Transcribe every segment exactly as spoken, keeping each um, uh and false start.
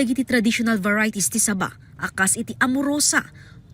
Dagiti traditional varieties ti saba a kas iti Amorosa,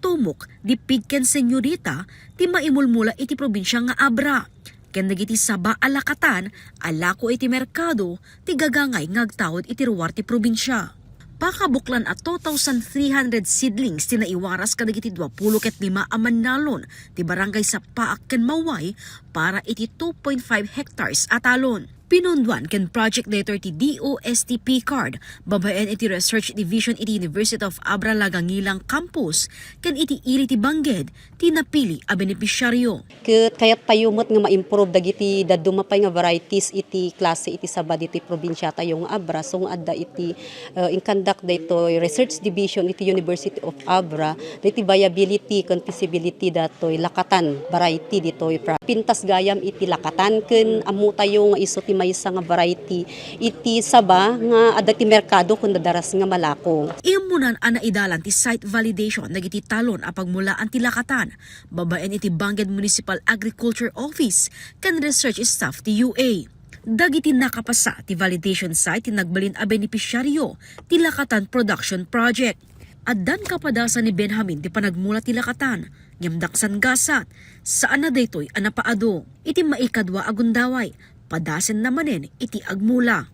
Tumok, Dipig ken Señorita ti maimulmula iti probinsia nga Abra. Ken dagiti saba a lakatan a lako iti merkado ti gagangay nga agtaud iti ruar ti probinsia. Pakabuklan a two thousand three hundred seedlings ti naiwaras kadagiti dua pulo ket lima a mannalon ti Barangay Sapaak ken Maway para iti two point five hectares a talon. Pinunduan ken project daytoy ti D O S T P card, babaen iti Research Division iti University of Abra Lagangilang Campus, ken iti ili ti Bangged ti napili a benepisyaryo. Ket kayat tayo met nga ma-improve dagiti dadduma pay nga varieties iti klase iti saba ditoy probinsia tayo nga Abra, so nga adda iti, uh, inkandak daytoy research division iti University of Abra, dagiti viability ken feasibility datoy lakatan variety ditoy pra-, pintas gayam iti lakatan ken ammo tayo nga isu ti maysa nga variety iti saba nga adda ti merkado ken dadaras nga malako. Immunan a naidalan ti site validation dagiti talon a pagmulaan ti lakatan babaen iti Bangged Municipal Agriculture Office ken research staff ti U A. Dagiti nakapasa ti validation site ti nagbalin a benepisyaryo ti Lakatan Production Project. Addan kapadasan ni Benjamin ti panagmula ti lakatan, ngem daksan gasat, saan a daytoy a napaadu. Iti maikadua a gundaway, padasenna manen iti agmula.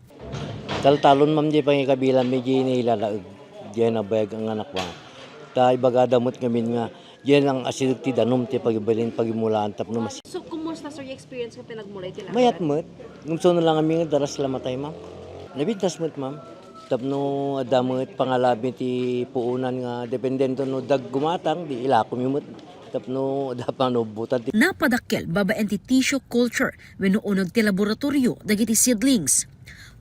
Taltalon, ma'am, di pangikabilang medyo inilalaeg. Diyan nabayag ang anak ko. Ta ibagada met ngamin nga, diyan ang asideg ti danum ti pagibalin, pagimulaan tapno mas- So, kumusta, sir, yung experience nga pinagmula iti lakatan? Mayat met. Ngumso na lang kami nga daras la matay, ma'am. Nabintas met, ma'am. Tapno adda met pangalabi ti puunan nga dependento no dag gumatang, di ilako mi met. Tapno adda pang naubutan ti Napadakkel babaen ti tissue culture wenno uneg ti laboratorio dagiti seedlings.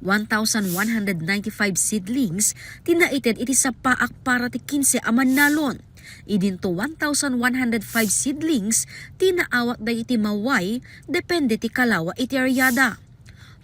One thousand one hundred ninety-five seedlings ti naited iti sapaak para ti kinse a mannalon. Idinto one thousand one hundred five seedlings ti naawat dagiti maway depende ti kalawa iti areada.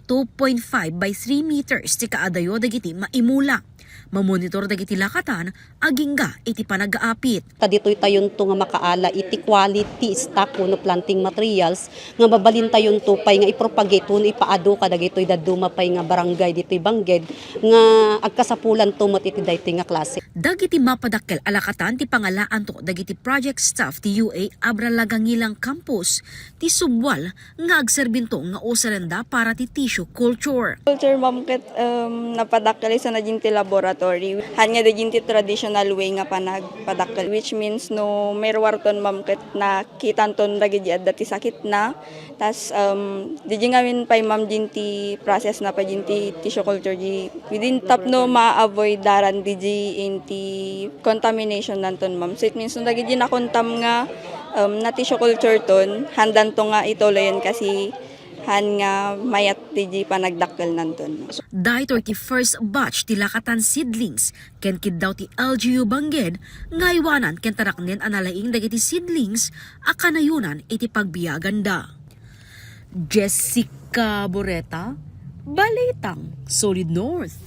Two point five by three meters ti kaadayo dagiti maimula. Mamonitor dagiti lakatan agingga iti panagaapit. Ta ditoy tayonto nga makaala iti quality stock wenno planting materials nga mabalintayonto pay nga ipropagate wenno ipaadu kadagitoy dadduma pay nga barangay ditoy Bangged nga agkasapulanto met iti daytoy nga klase. Dagiti mapadakkel a lakatan ti pangalaanto dagiti project staff ti U A Abra Lagangilang Campus ti subwal nga agserbinto nga userenda para ti tissue culture. Culture, ma'am, ket, um, napadakkel isu na dagiti laboratory. Han nga dagiti traditional way nga panagpadakkel, which means no maruarton, ma'am, ket nakitanton dagiti adda ti sakitna. Tas, um, dagiti ngamin pay, ma'am, dagiti process na pay dagiti tissue culture, di within tapno ma-avoid daran dagiti contamination nanton, ma'am. So it means no dagiti nakontam nga um, na tissue culture ton, handanto nga ituloyen kasi han nga mayat ti di panagdakkel nanton. Daytoy ti first batch ti lakatan seedlings ken kiddaw ti L G U Bangged nga aywanan ken taraknen a nalaing dagiti seedlings a kanayonan iti pagbiaganda. Jessica Boreta, Balitang Solid North.